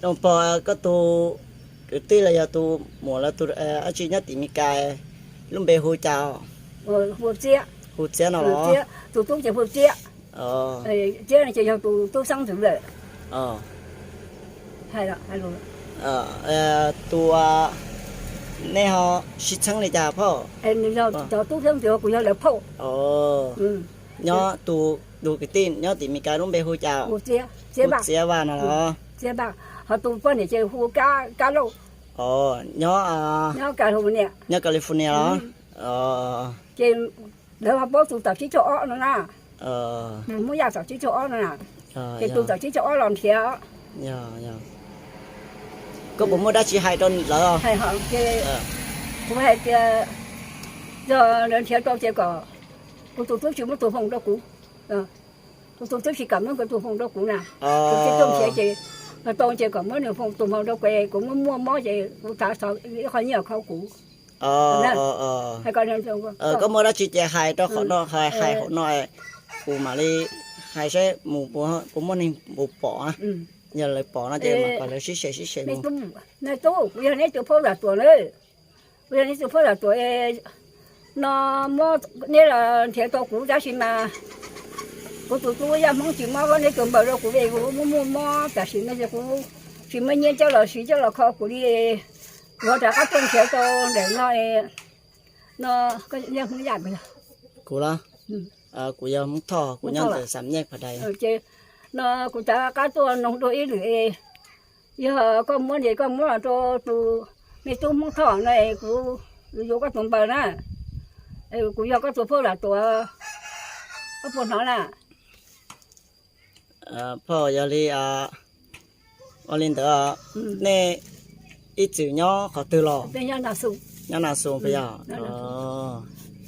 Zoo pog, koj tus kwv tij los yog tus muam los tus dab tsi nyob tim Mes Kas, lub npe hu cas? Hu Txiab no los? Tus tub ces hu Txiab. Txiab no ces yog tus tub xeeb ntxwv lawm. Tus, nej ho sib txheeb li cas phauj? Nws yog cov tub xeeb ntxwv, kuv yog lawv phauj. Nyob tus, tus kwv tij nyob tim Mes Kas lub npe hu cas? Hu Txiab Vaj no los? Ho tus poj niam ces hu Kab Lauj. Nyob, nyob California los? Ces lawv ho paub tus tam tsib caug ob no na. Mus muab yaj tam tsib caug ob no na. Ces tus tam tsib caug ob los nrhiav. Koj puas muaj dab tsi hais rau lawv? Kuv hais tias yog lawv nrhiav tau ces kom, kuv tus tub tsis muab tus foos rau kuv. Kuv tus tub tsis kam muab kuv tus foos rau kuv na. Kuv tib tug nrhiav ces, tau ces kom muab nws foos tus foos rau kuv, kuv muaj muaj mob ces kuv xav ib qho nyiaj kho kuv. Koj muaj dab tsi ces hais rau qhov no, hais hauv no, kuv mam li hais seb mus puas muaj neeg mus pom na. Yog lawv pom no ces kom lawv sib se sib se mus. Neb tub, kuv yog neb tus phauj Zam Tuam na. Kuv yog neb tus phauj Zam Tuam no, muab neb los nrhiav tau kuv tab sis mas kuv tus tub yaj Hmoob tsis muab neb tus npawb rau kuv es kuv muaj muaj mob tam sim no ces kuv tsis muaj nyiaj coj los siv coj los kho kuv li. Kuv ho rov qab tuaj nrhiav tau ntawm no, no, koj yog Hmoob Yaj? Kuv los, kuv yog Hmoob Thoj, kuv nyob ntawm Xam Nyej Pha Dais. Ces no kuv rov qab tuaj noog dua ib lwm, yog koj muab ces koj muab los rau tus me tub Hmoob Thoj no, kuv yuav koj tus npawb na. Kuv yog koj tus phauj Zam Tuam, koj puas hnov na? Phauj, yog li, ua li ntawd, nej ib txwm nyob qhov twg los? Nyob Nas Xus puas yog?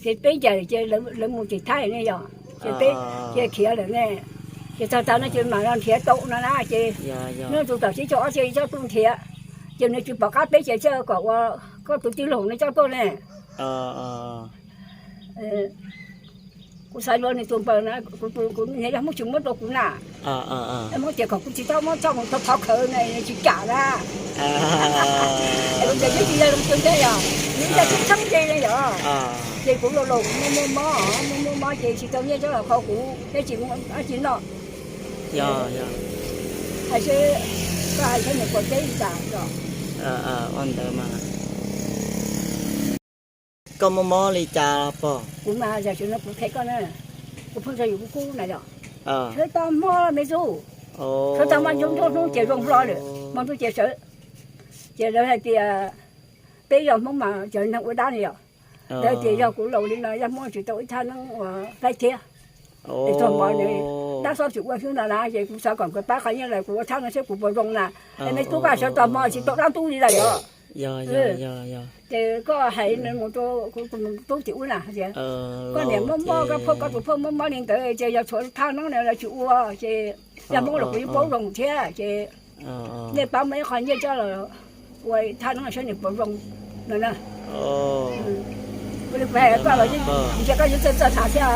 Ces peb ncaim ces lawv mus tim Thaib ne yog, ces peb cia khiav lawm ne. Ces txog tag no ces mam los nrhiav tau no na ces, nws tus tam tsib caug ob ces coj tuaj nrhiav, ces nws tsis pom qab peb ces thiaj kom ua koj tus tij laug no coj tuaj ne. Kuv xav yuav nws tus npawb na, kuv, kuv niam yog Hmoob tsis muab rau kuv na. Hmoob tias kom kuv tsis txhob muab txhob mus thov khawv na, tsis kam na. Es kuv tias neb tsis yog zoo xwb thiab yog, nws yog tub txheeb ze ne yog. Ces kuv laus laus kuv muaj muaj mob, muaj muaj mob ces tsis tau nyiaj coj los kho kuv thiab tsis muaj dab tsi noj. Hais seb, koj hais seb nws puas teb li cas yog. Ua ntawd mas. Koj muaj mob li cas pog? Kuv mas tam sim no kuv qhia koj na, kuv pheej tau yus kub kub na yog. Sawv tau hmo me tub, sawv tau hmo nco nco hnub ces zoo hlo lawm, hmo ntuj ces sawv. Ces lawv hais tias peb yog Hmoob mas cov neeg ua dab ne yog. Lawv tias yog kuv laus li no yog Hmoob tsis tau ib thaj neeb ua laib thiab. Es txog hmo nws dab xob tsis ua xwb ntag na, ces kuv xav kom nkawd pab qhov nyiaj lawm kuv ua thaj neeb seb kuv puas zoo na. Es me tub, koj sawv tau hmo tsis tau dab ntub li lawm yog. Ces koj hais nws mus rau kuv tus tub tim ub na tias, koj niam mob mob, koj phauj, koj tus phauj mob mob li ntawd ces yog tshuav thaj neeb na lawv tsis ua, ces yog Hmoob los kuv yeej paub zoo thiab ces nej pab muab ib qho nyiaj coj los ua thaj neeb saib nws puas zoo no na. Ua li kuv hais koj los, ntshe koj yuav txawj txawj tham thiab,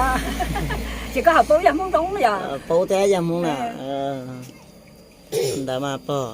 ces koj ho paub yog Hmoob zoo yog. Paub thiab yog Hmoob na. Ntawd mas pog.